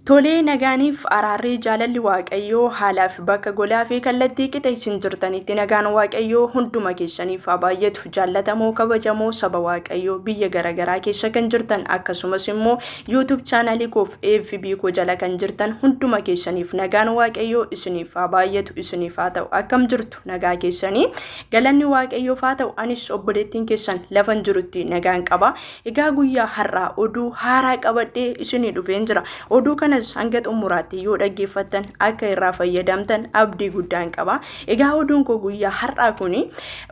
Tolee, nagaaniif araarri jaalalli Waaqayyoo haalaaf bakka golaa fi kallattii qixa isin jirtanitti nagaan Waaqayyoo hunduma keessaniif haa baay'atu. Jaallatamoo, kabajamoo saba Waaqayyoo biyya garaagaraa keessa kan jirtan, akkasumas immoo YouTube chaanalii koof FB koo jala kan jirtan hunduma keessaniif nagaan Waaqayyoo isiniif haa baay'atu, isiniif haa ta'u. Akkam jirtu? Nagaa keessanii? Galanni Waaqayyoof haa ta'u. Anis obboleettiin keessan lafan jirutti nagaan qaba. Egaa guyyaa har'aa oduu haaraa qabadhee isinii dhufeen jira. Oduu kanas hanga xumuraatti yoo dhaggeeffattan akka irraa fayyadamtan abdii guddaan qaba. Egaa oduun koo guyyaa har'aa kuni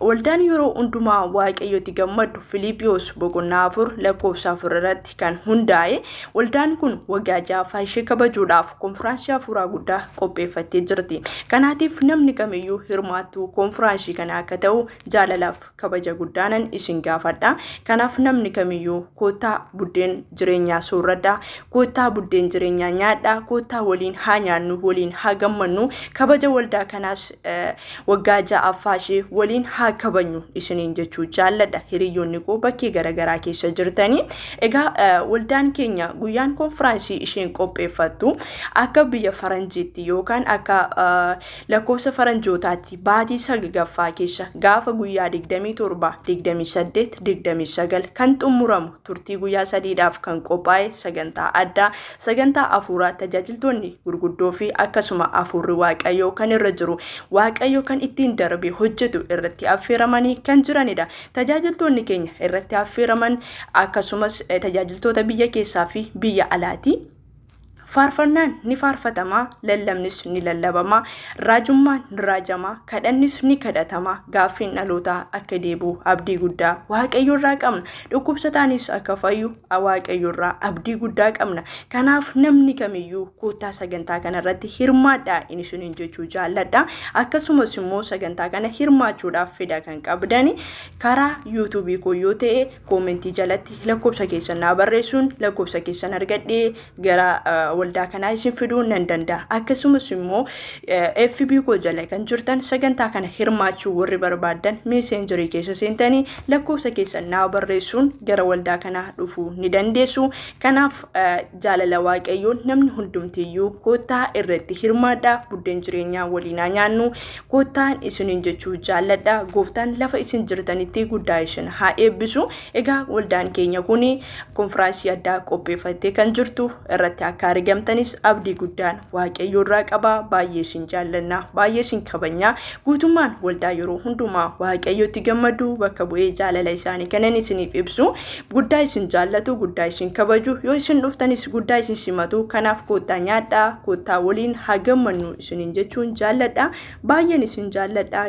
waldaan yeroo hundumaa Waaqayyotti gammadu Filiiphiyoos boqonnaa 4 lakkoofsa 4 irratti kan hundaa'e waldaan kun waggaa 6ffaa ishee kabajuudhaaf konfiraansii hafuuraa guddaa qopheeffattee jirti. Kanaatiif namni kamiyyuu hirmaattuu konfiraansii kana akka ta'u jaalalaaf kabaja guddaanan isin gaafadha. Kanaaf namni kamiyyuu koottaa buddeen jireenyaa soorradhaa, koottaa buddeen jireenyaa nyaadhaa, koottaa waliin haa nyaannu, waliin haa gammannu, kabaja waldaa kanaas waggaa 6ffaa ishee waliin haa kabajnu isiniin jechuu jaalladha, hiriyoonni koo bakkee garaagaraa keessa jirtanii. Egaa waldaan keenya guyyaan konfiraansii isheen qopheeffattu akka biyya faranjiitti yookaan akka lakkoofsa faranjootaatti baatii 9ffaa keessa gaafa guyyaa 27, 28, 29 kan xumuramu, turtii guyyaa 3dhaaf kan qophaa'e sagantaa addaa, sagantaa hafuuraa tajaajiltoonni gurguddoo fi akkasuma hafuurri Waaqayyoo kan irra jiru, Waaqayyo kan ittiin darbe hojjetu irratti affeeramanii kan jiranidha. Tajaajiltoonni keenya irratti affeeraman akkasumas tajaajiltoota biyya keessaa fi biyya alaati. Faarfannaan ni faarfatama, lallabnis ni lallabama, raajummaan ni raajama, kadhannis ni kadhatama. Gaaffiin dhalootaa akka deebi'u abdii guddaa Waaqayyo irraa qabna. Dhukkubsataanis akka fayyu Waaqayyo irraa abdii guddaa qabna. Kanaaf namni kamiyyuu koottaa sagantaa kanarratti hirmaadhaa inni isiniin jechuu jaalladha. Akkasumas immoo sagantaa kana hirmaachuudhaaf fedha kan qabdani karaa yuutuubii koo yoo ta'e koomentii jalatti lakkoofsa keessan naa barreessuun lakkoofsa keessan argadhee gara waldaa kanaa isin fiduu nan danda'a. Akkasumas immoo FB koo jala kan jirtan sagantaa kana hirmaachuu warri barbaaddan meeseenjarii keessa seentanii lakkoofsa keessan naa barreessuun gara waldaa kanaa dhufuu ni dandeessu. Kanaaf jaalala Waaqayyoon namni hundumtiyyuu koottaa irratti hirmaadhaa, buddeen jireenyaa waliin haa nyaannu, koottaan isiniin jechuu jaalladha. Gooftaan lafa isin jirtanitti guddaa isin haa eebbisu. Egaa waldaan keenya kuni konfiraansii addaa qopheeffattee kan jirtu irratti akka argamtanis abdii guddaan Waaqayyo irraa qaba. Baay'ee isin jaallanna, baay'ee isin kabajna. Guutummaan waldaa yeroo hundumaa Waaqayyotti gammadu bakka bu'ee jaalala isaanii kanan isiniif ibsu. Guddaa isin jaallatu, guddaa isin kabaju, yoo isin dhuftanis guddaa isin simatu. Kanaaf koottaa nyaadhaa, koottaa waliin haa gammannu isiniin jechuun jaalladha. Baay'een isin jaalladha.